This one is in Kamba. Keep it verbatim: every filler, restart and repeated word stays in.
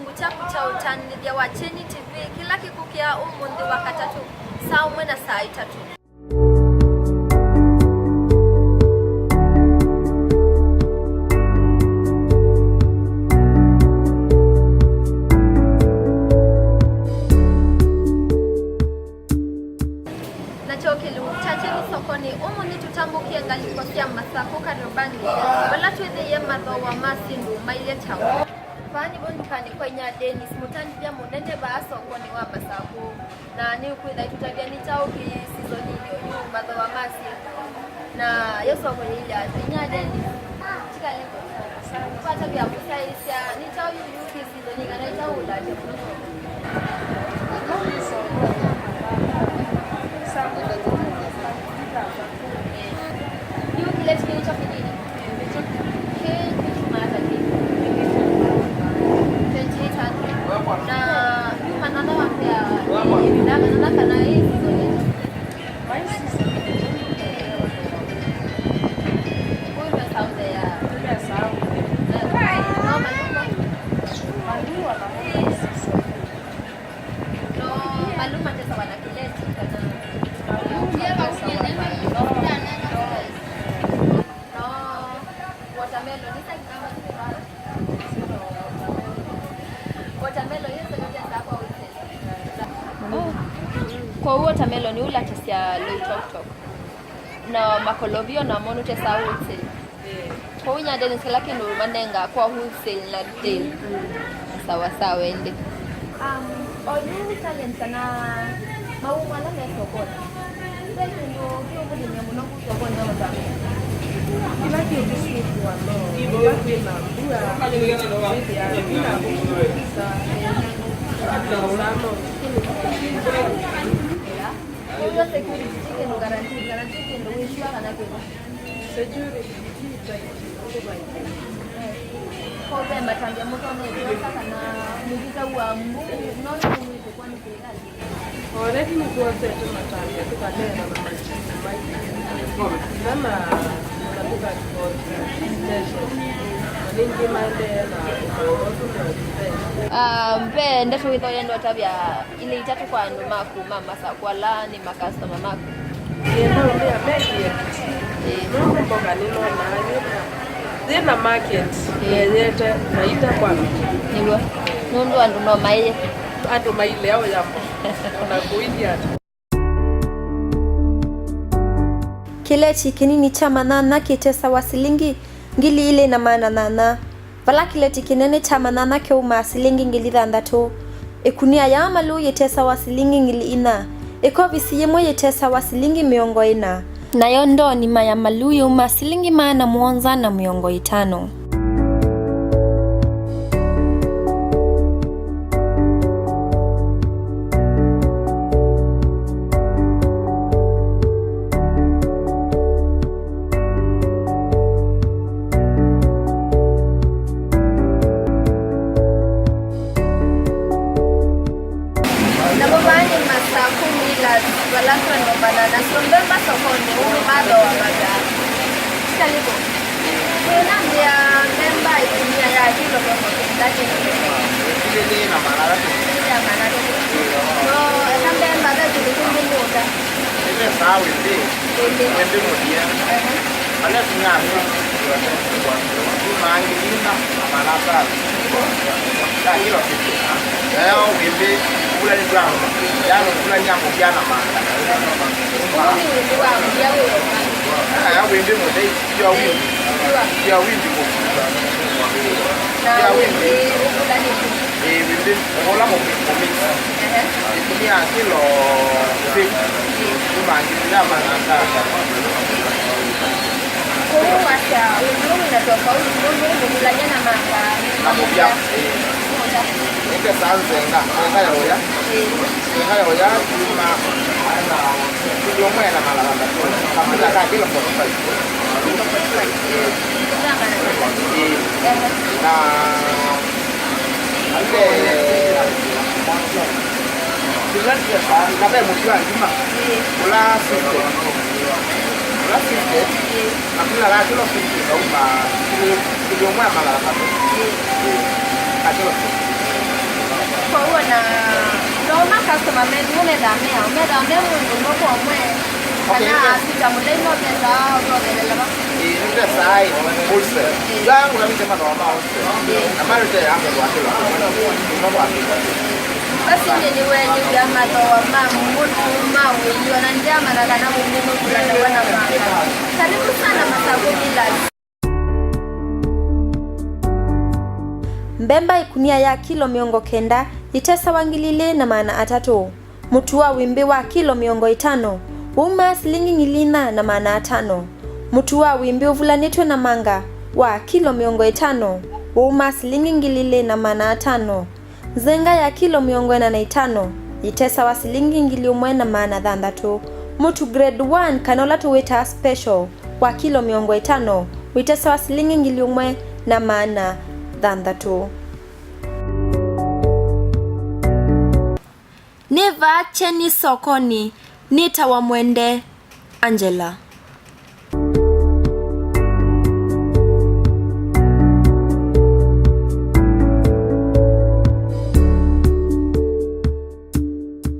Kyaku kya ũtanĩthya wa Kyeni T V, kĩla kĩkũkĩaa ũmũnthĩ wa katatũ, saa ũmwe na saa itatũ. Na kyo kĩlungu kya Kyeni Sokonĩ, ũmũnthĩ tũtambũkie ngalĩko sya Masakũ Kariobangi, vala twĩthĩie mathooa ma syĩndũ mailye kyaũ. Vaa nĩvo ndukanĩ kwa inya Dennis, mũtandĩthya mũnene vaa sokonĩ wa Masakũ. Na nĩũkwĩtha ĩtũtavya nĩ kyaũ kĩ sizonini ũyu, mathooa ma syĩndũ. Na yo soko yĩilye ata? Inya Dennis. Tikale. Kwatavya kũsyaĩĩsya, nĩ kyaũ yu, yu kĩ sizoni, kana nĩ kyaũ ũlatya mũno soko? Yu kĩleti kĩĩ nĩkyo kĩnini? Kĩ, kĩ kĩsumaa ata kĩ? Twenty-eight hundred. Na yu manana wa mbea, ĩ, ĩ, na manana kana ĩ sizoni ata? Kũu nĩ saũthe ya. No, maluma. No, maluma tesawa na kĩleti kana. No, watermelon, nĩ size namba zĩva? Watermelon, ĩyo size nĩ ya kwa wholesale. Kwoou watermelon ũlatasya Loitoktok. Na makolovia namo nũtesaa wholesale. Kwoou inya Dennis kĩla kĩndũ manengaa kwa wholesale na retail. Sawa sawa ĩndĩ. Um, o yu challenge kana mawau ala me sokonĩ. Ve kĩndũ kĩũkũthĩny'a mũno ku sokonĩ wa Masakũ? Kĩla kĩndũ syĩkũwa no. Ĩla kwĩna mbua, kwĩthĩa kwĩna mbua, no. Ũyũ security ti kĩndũ guaranteed, kana ti kĩndũ wĩ sure kana kĩvo. Security ti tight, ũndũ vaingĩ. Ko ve matambya mũtonya ĩtyosa kana mũvika wa mbu, no nĩ mũndũ wĩtĩkwa nĩ sirikali? Already nĩtwosete matambya tũkaneena na machini maingĩ. Kana na tũkaripoti station. Na ningĩ maendee na maũndũ ma station. Ah, ve ndeto wĩthwa yenda ũtavya ilĩ itatũ kwa andũ maku ma Masakũ ala nĩ makastoma maku? Ĩĩ, no mbĩa mekĩe. Ĩĩ. Nũndũ mboka nĩnonaa yĩna, yĩna market. Ĩĩ. Yeyete faida kwa andũ. Nĩw'o. Nũndũ andũ no maĩe. Andũ mailea ũya mboka. Ona kũithi ata. Kĩleti kĩnini kya manyanya kĩtesawa silingi ngili ilĩ na maana nyanya. Vala kĩleti kĩnene kya manyanya kĩumaa silingi ngili thanthatũ, ĩkunia ya maluu yĩtesawa silingi ngili inya, ĩkovisi yĩmwe yĩtesawa silingi mĩongo ĩna, nayo ndoo nima ya maluu yĩumaa silingi maana mũonza na mĩongo ĩtano. Namo vaa nĩ Masakũ Millers, vala twĩ na manyanya syo mbemba sokonĩ, ũndũ mathooa mathooa. Karibu. Twĩnambĩa mbemba ĩkunia ya kilo mĩongo kenda kĩndũ. Ilĩ na maana atatũ. Ilĩ na maana atatũ. No, eka mbemba ve kĩndũ kĩngĩ nũta. Nĩvesaa wĩmbĩ. Wĩmbĩ. Wĩmbĩ mũthya. Ehe. Ala tumia nĩ mangĩ ina na maana atatũ. Ya kilo fifty. Nayo wĩmbĩ kula nĩ brown. Yaani kula nĩ ya mũthya na maana. Ũũ nĩ wĩmbĩ wa mũthya wĩ w'o. Aya wĩmbĩ mũthei, pure wheat. Pure. Pure wheat mũthya. Na pure wheat. Wĩmbĩ ũkũlanĩtw'e. Ĩĩ, wĩmbĩ ũla mũmĩ-, mũmĩki. Ehe. Ĩkunia kilo fifty. Ĩĩ. Kuma ngili ya maana atandatũ. Kwoou wasya wĩmbĩ ũũ wĩna tofauti nũndũ mũkulany'a na manga. Na mũthya. Ĩĩ. Nũta. Nĩkesa nzenga, nzenga ya ũya. Ĩĩ. Nzenga ya ũya kuma kilo ĩmwe na magana matatũ. Kamũthya ka kilo forty-five. Kilo forty-five. Ĩĩ. Kilo magana matatũ. Ĩĩ. Ehe. Na Ate, na ve mũtu wa ngima, ũla sifted. Ũla sifted, na kula la kilo fifty kauma kilo, kilo ĩmwe ya magana matatũ. Ka kilo fifty. Ma customer metu methaa me ao, methaa me mũndũ ũmwe kwa ũmwe, kana Okay, nĩte- asuta mũthei no methaa ũtothelela va? Ĩĩ, nĩtesaa ĩ, wholesale. Ĩĩ. Yangu navĩte mathoa ma wholesale. Ĩĩ. Na marĩte ya mũndũ wa kĩla. Ũmwe kwa kĩla. Basi nĩ nĩwenyũvya mathoa ma mũtu ma wĩio na ndyamanya kana mũndũ nũkũlanawa na manga. Karibu sana Masaku Millers. Mbemba ĩkunia ya kilo mĩongo kenda yĩtesawa ngili ilĩ na maana atatũ. Mũtu wa wĩmbĩ wa kilo mĩongo ĩtano waumaa silingi ngili inya na maana atano. Mũtu wa wĩmbĩ ũvulanĩtw'e na manga wa kilo mĩongo ĩtano waumaa silingi ngili ilĩ na maana atano. Nzenga ya kilo mĩongo ĩna na itano yĩtesawa silingi ngili ũmwe na maana thanthatũ. Mũtu grade one, kana ũla tũwĩtaa special, wa kilo mĩongo ĩtano wĩtesawa silingi ngili ũmwe na maana thanthatũ. Nĩ vaa Kyeni sokonĩ, nĩtawa Mwende Angela.